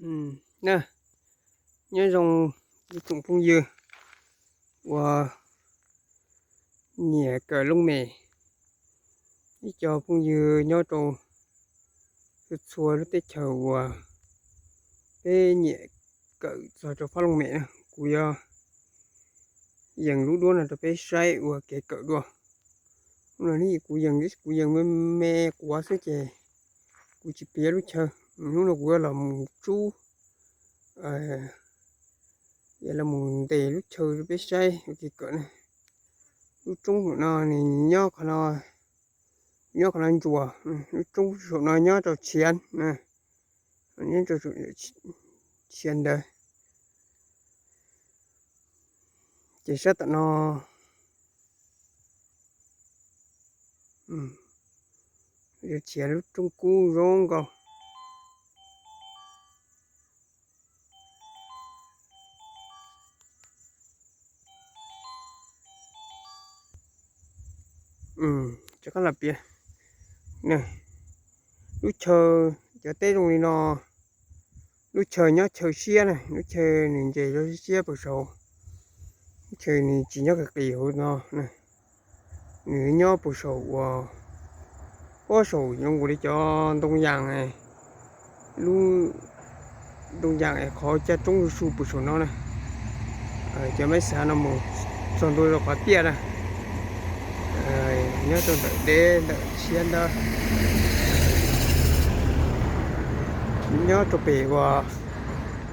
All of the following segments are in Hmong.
Na, nyob zoo ib tsoom phooj ywg uas nyiam kawm looj mem, ib co phooj ywg nyob rau txhua txhua lub teb chaws uas peb nyiam kawm txog rau fab looj mem na, kuv yuav yees lub duab no rau peb saib ua kev kawm dua. Hnub no kuv yees, kuv yees me me quav xwb ces kuv tsis piav lub chaw. Hnub no kuv yuav los mus tsub, yuav los mus ntes lub chaw rau peb saib ua kev kawm na. Lub roob no nws nyob qhov no, nyob qhov no ntsuas, lub roob saum no nyob rau tshiav, nyob rau tshiav ntawd. Ces sab tom no, tshiav lub roob kub zoo nkaus. Rov qab los piav, lub chaw, cov teb zoo li no, lub chaw nyob chaw siab na, lub chaw nws ntses zoo siab siab puag saud, lub chaw nws tsis nyob qis qis hauv no, nws nyob puag saum uas, puag saum zoo nkaus li cov ntoo yas, lub ntoo yas es qhov caj roob su su puag saum no na. Cov meb xav no mus txog ntua rau qhov tiaj na, nyob rau ntawm deb ntawm tshiab ntawd, nyob rau pem uas,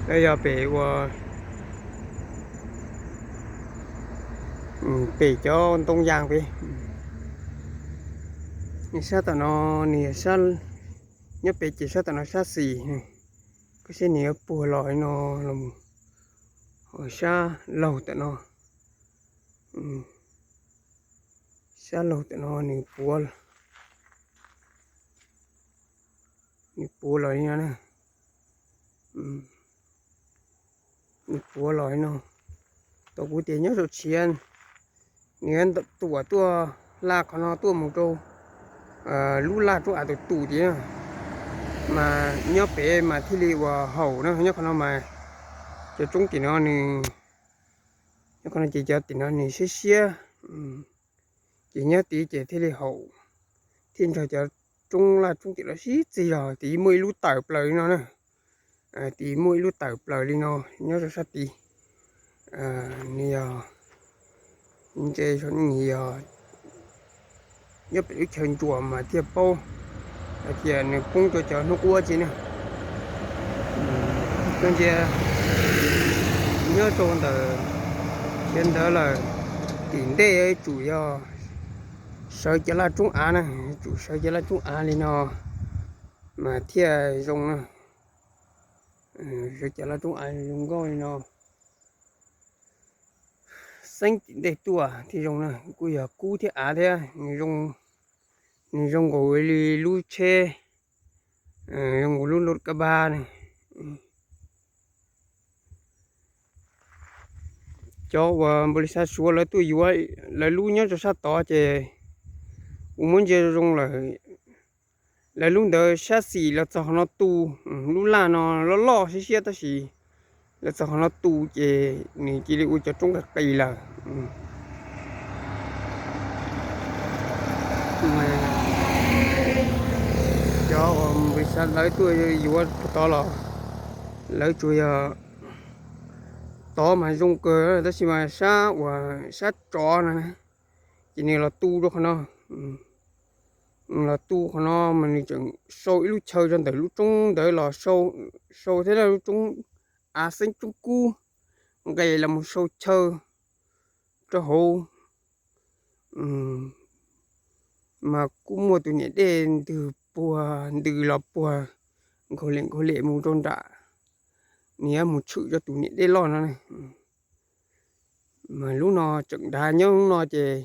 los yog pem uas, pem cov ntoo yas pem. Sab tom no nws yog, nyob pem ces sab tom no sab xis, koj saib nws yuav puag los li no los, sab laug tom no, sab laug tom no nws puav, nws puav los li no na, nws puav los li no. Tau kuv tias nyob saum tshiav, nws tuam tuaj, laj qhov no tuaj mus rau lub laj roob av tus tus tid na, mas nyob pem mas thiaj li uas haum na, nyob qhov no mas cov roob tim no nws, nyob qhov no ces cov tim no nws siab siab, ces nyob tid ces thiaj li haum, thiaj nrog cov roob laj roob tim no sib txig zog. Tid muaj ib lub tawm plaws li no na, tid muaj ib lub tawm plaws li no nyob rau sab tid. Nws yog, nws yog nyob pem lub chaw ntsuas mas thiaj paub hais tias nws poob rau cov hnub quab tsi na. Koj ntsia nyob rau ntawm chaw ntawd lawm, tim ntej tsum yog sawv cov laj roob av na, tsum sawv cov laj roob av li no mas thiaj zoo na. Sawv cov laj roob av zoo nkauj li no. Xeeb tim ntej tuaj thiaj zoo na, kuj yog kub thiab av thiab, nws zoo nkaus li lub tsheb, zoo nkaus lub loj kab pab ne. Cov uas npaum li sab Suav lawv tuaj yuav lawv lub nyob rau sab tod ces kuv muab ntsia zoo lawm. Lawv lub ntawd sab xis los txog qhov no tu, lub laj no loj loj siab siab tab sis los txog qhov no tu ces nws cia li ua cov roob qis qis lawm. Cov uas npaum li sab lawv tuaj yuav puag tod los lawv tsuas yog tod mas zoo kawg tab sis mas sab uas sab tsov no ces nws los tu rau qhov no. Los tu qhov no mas nws tseem sau ib lub chaw rau ntawm lub roob ntawd los sau, sau thiab lub roob av xeeb roob kub nqes los mus sau chaw rau hauv. Mas kuj muaj tus niam dej ntws puag, ntws los puag nkaug lem nkaug lem mus rau nram, nws yuav mus tshwm rau tus niam dej loj no. Mas lub no tseem dav nyob lub no ces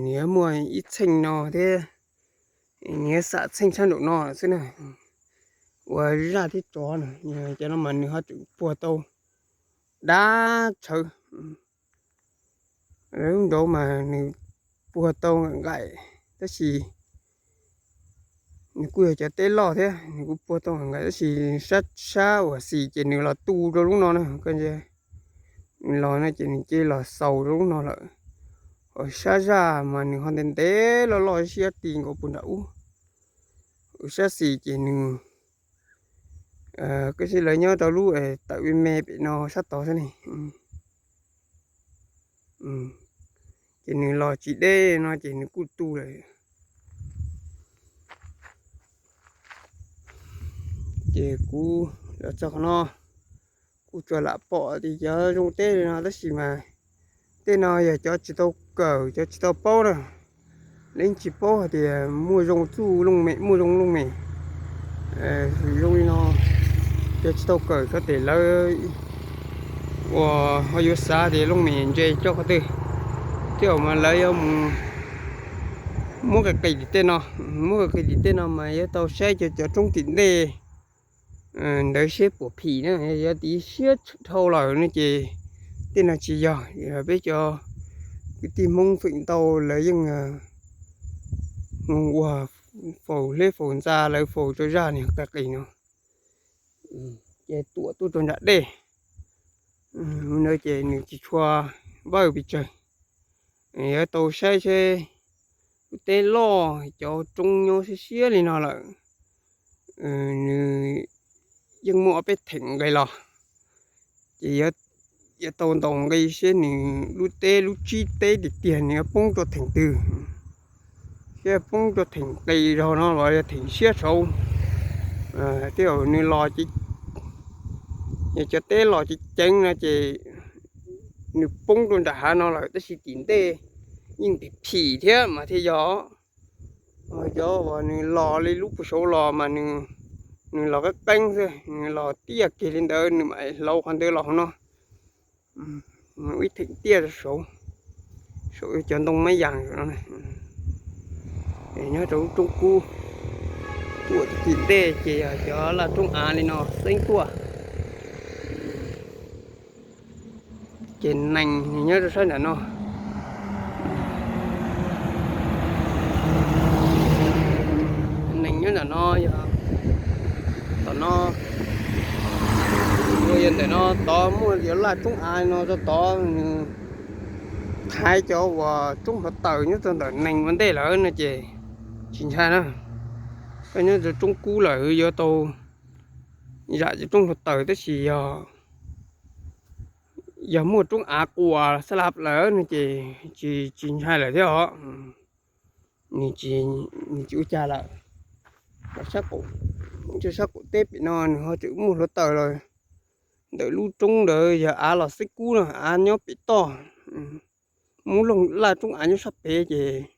nws yuav muaj ib txheej no thiab, nws yuav xam txheej sab nraum no xwb na. Ua zaj thiab tsov no, cov no mas nws ho tseem puag tau dab tshawv. Lub nraud mas nws puag tau nqaim tab sis Nws kuj yog cov teb loj thiab, nws kuj puag tau nkaus tab sis sab sab uas xis ces nws los tu rau lub no na, koj ntsia, nws los no ces nws cia li los xaus rau lub no lawm. Ho sab zaj mas nws ho ntev ntev loj loj siab ti nkaus puag nram ub. Sab xis ces nws, koj ntsia lawv nyob rau lub tawm me me pem no sab tod xwb ne. Ces nws los tsis deb no ces nws kuj tu lawm. Ces kuv los txog qhov no, kuv tsuas lam pom tias cov zoo teb li no tab sis mas tej no yog cov tsis tau kawm, cov tsis tau paub na. Lawv yeej tsis paub hais tias muaj zoo txuj looj mem, muaj zoo looj mem. Zoo li no, cov tsis tau kawm xyov tes lawv uas ho yuav xav tias looj mem ntse coj qhov twg. Tej zaum mas lawv yuav mus muab qis qis tim tej no, muab qis qis tim tej no mas yuav tau saib cov, cov roob tim ntej ntawd seb puas phim na. Yog tias siab dhau lawm no ces tej no tsis yog. Peb cov kwv tij Hmoob feem ntau lawv yeej mus ua faus hleb faus ntxa, lawv faus tso zaj nws qis qis no, ces tuam tuaj rau nram dej no ces nws tsis tshua vawj pes tsawg. Yuav tau saib seb lub teb loj cov roob nyob siab siab li no lawm, nws yeej muaj ob peb theem nqis los, ces yuav tau ntaus nqi seb nws lub teb lub tsib teb tiag tiag nws yuav poob rau theem twg, seb poob rau theem qis zog no los yog theem siab saud. Tej zaum nws los, yog cov teb los ceev ceev no ces nws poob rau nram hav no lawm tab sis tim ntej yeej phim thiab mas thiaj yog. Cov uas nws los li lub puag saud los mas nws los qeeb qeeb xwb, nws los tiaj kiag li ntawd nws mam hlauv qhov ntawd los hauv no. Ib theem tiaj rau saud, saum cov ntoo mab yas no. Nyob rau lub roob kub, tuaj tim ntej ces yog cov laj roob av li no xeeb tuaj. Ces nees nyob rau sab nram no, nees nyob nram no yog tom no, yog ntawm no tod muaj cov laj roob av no rau tod, nws thaiv cov uas roob hluav taws nyob rau ntawm nees ua ntej lawm no ces tsis ntshai na. Koj nyob rau roob kub lawm yuav tau zam cov roob hluav taws tab sis yog, yog muaj roob av quas xab laj lawm no ces tsis, tsis ntshai lawm thiab os. Nws tsis ua cas lawm. Sab qaum, sab qaum teb pem no nws ho tseem muaj hluav taws los ntawm lub roob ntawd yog av los xeeb kub no, av nyob pem toj, muaj laj roob av nyob sab pem ces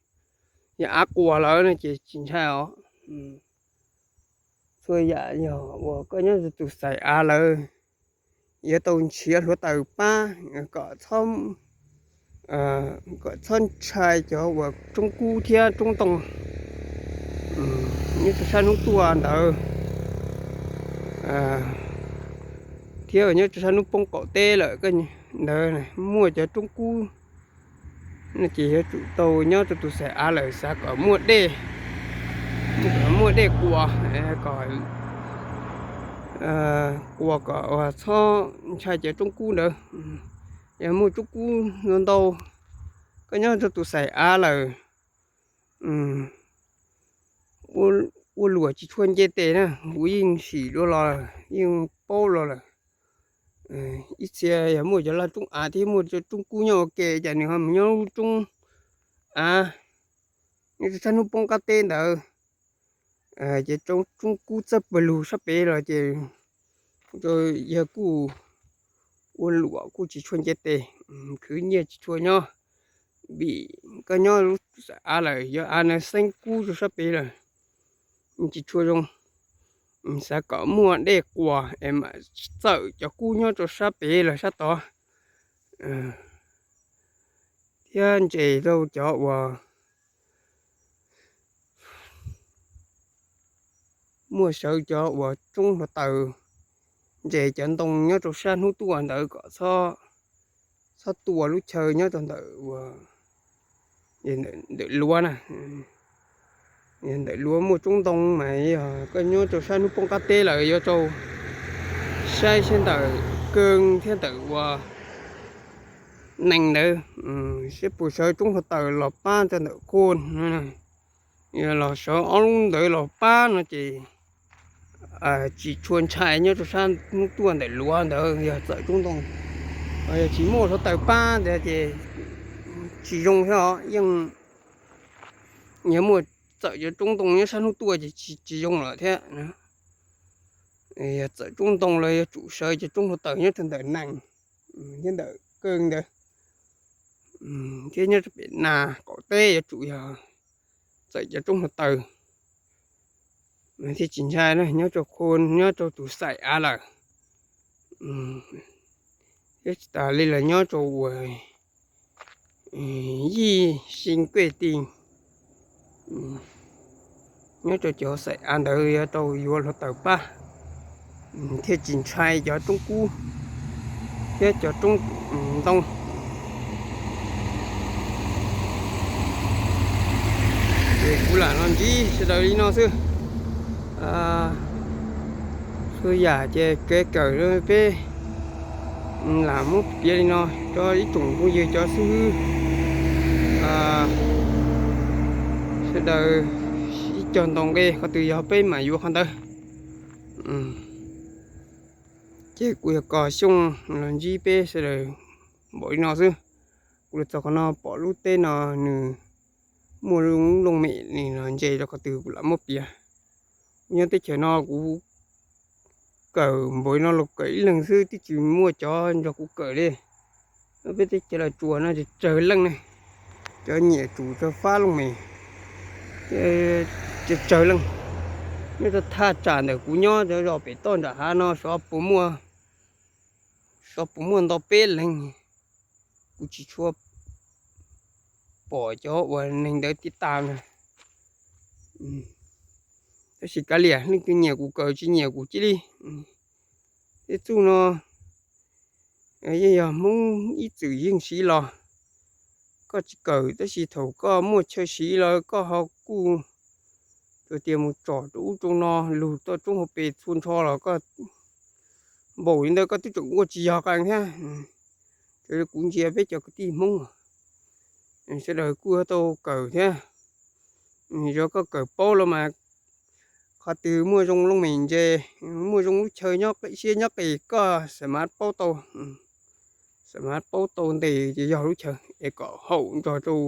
yog av quas lawm no ces tsis ntshai os. Txhua yam yog uas koj nyob tus xaim av lawm, yuav tau nrhiav hluav taws pab kom txhob, kom txhob ntshai cov uas roob kub thiab roob ntoo nyob rau sab hnub tuaj ntawd, thiab nyob rau sab hnub poob qaum teb lawm ntawd muaj cov roob kub no ces yuav tsum tau nyob rau tus xaim av lawm xav kom muaj dej, kom muaj dej quas, kom, quas kom txhob ntshai cov roob kub ntawd. Yog muaj roob kub ntau ntau, koj nyob rau tus xaim av lawm, ua luam tsis tshua nce tes na, kuv yeej sim dua los, yeej paub los lawm. Ib txhia yog muaj cov laj roob av thiab muaj cov roob kub nyob ua ke ces nws ho mus nyob lub roob av, nyob rau sab hnub poob qab teb ntawd, ces roob kub txawj pawg lug sab pem los ces yawg kuj ua luam kuj tsis tshua nce tes, khwv nyiaj tsis tshua nyob, vim koj nyob lub xaim av lawm, yog av no xeeb kub rau sab pem lawm, tsis tshua zoo. Xav kom muaj dej quas es mam txawm cov kub nyob rau sab pem lawm sab tod, thiab ntses rau cov uas muaj sawv cov uas roob hluav taws, ntses cov ntoo nyob rau sab hnub tuaj ntawd kom txhob tua lub chaw nyob rau ntawm uas ntawm luav na. Ntawm luav muaj roob ntoo mas yog koj nyob rau sab hnub poob qab teb lawm yuav rau saib sab ntawm keeb thiab ntawm ua nees ntawd, seb puas sawv roob hluav taws los pab rau ntawm khua, yog los sawv ob lub ntawd los pab no ces tsis tshua ntshai nyob rau sab hnub tuaj ntawm luav ntawd yog txawm roob ntoo. Yog tsis muaj hluav taws pab ntawd ces tsis zoo thiab os, yeej yog muaj txawm cov roob ntoo nyob sab hnub tuaj ces tsis zoo lawm thiab. Yog txawm roob ntoo los yuav tsum sawv cov roob hluav taws nyob rau ntawm nees thiab ntawm keeb ntawd, thiab nyob rau pem nas qaum teb yuav tsum yog txawm cov roob hluav taws thiaj tsis ntshai na, nyob rau khua, nyob rau tus xaim av lawm. Thiab tsis tas li los nyob rau uas yij sib kuj ti, nyob rau cov xaim av ntawd yuav tau yuav hluav taws pab thiaj tsis ntshai cov roob kub thiab cov roob ntoo. Ces kuv lam los ntsib sawv daws li no xwb. Txhua yam ces kev kawm peb lam muab piav li no rau ib tsoom phooj ywg cov xib hwb sawv daws sib cog ntaus nqe, qhov twg yog peb mam yuav qhov ntawd. Ces kuv yog Kos Xyooj los ntsib peb sawv daws npaum li no xwb. Kuv los txog qhov no pom lub teb no nws muaj looj mem li no ntse rau qhov twg kuv lam muab piav. Kuv nyob teb chaws no kuv kawm npaum li no los kawm ib leeg xwb, twb tsis muaj cov nrog kuv kawm li. Peb teb chaws Los Tsuas no tsawg leej ne, cov nyiam tsum tsawg fab looj mem, tsawg leej. Nyob rau thaj tsam ntawm kuv nyob cov zos pem toj nram hav no xyov puas muaj, xyov puas muaj nto peb leeg. Kuv tsis tshua pom cov uas neeg ntawd tib tas na. Tab sis kav liam, leej twg nyiam kuv kawm tsis nyiam kuv cia li. Tej txuj no yeej yog Hmoob ib txwm yeej siv los. Koj tsis kawm tab sis thaum koj muaj chaw siv los koj ho kuj tias mus tsom rau ub rau no, lug toj roob hauv pes txhua nrho los koj npaum li ntawd koj twb tseem ua tsis yog qee thiab. Raws li kuv ntsia peb cov kwv tij Hmoob sawv daws kuj yuav tau kawm thiab. Yog koj kawm paub los mas qhov twg muaj zoo looj mem ntse, muaj zoo lub chaw nyob siab nyob qis koj xam mav paub tau, xam mav paub tau ntes ces yog lub chaw es kom haum nrog rau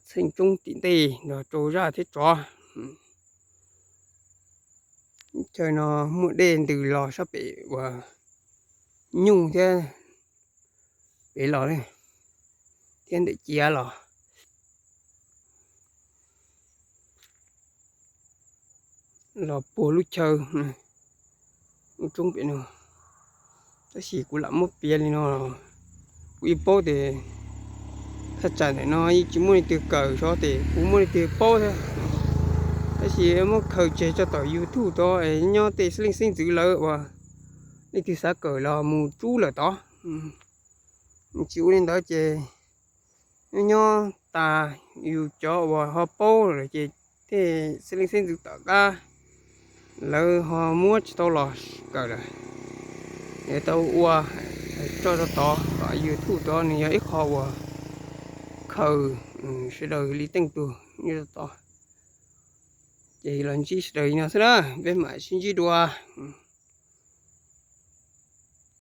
txheej tshoob tim ntej nrog rau zaj thiab tsov. Lub chaw no muaj dej ntws los sab pem uas nyuj thiab pem los li, thiab ntawm ciav los, los puag lub chaw ub roob pem no. Tab sis kuv lam muab piav li no, kuv yeej paub tias thaj tsam ntawm no yeej tsis muaj leej twg kawm xyov tes puas muaj leej twg paub thiab. Tab sis muab khaws tseg tso tom YouTube tod es nyob tej xeeb leej xeeb ntxwv lawv uas leej twg xav kawm los mus rub lawm tod. Tsis ua li ntawd ces nyob nyob tas yus cov uas ho paub lawm ces tej xeeb leej xeeb ntxwv tom qab lawv ho muab tsis tau los kawm lawm. Es tau ua tso rau tod tom YouTube tod, nws yog ib qho uas khaws sawv daws li teej tug nyob rau tod. Ces los ntsib sawv daws li no xwb na, peb mam sib ntsib dua.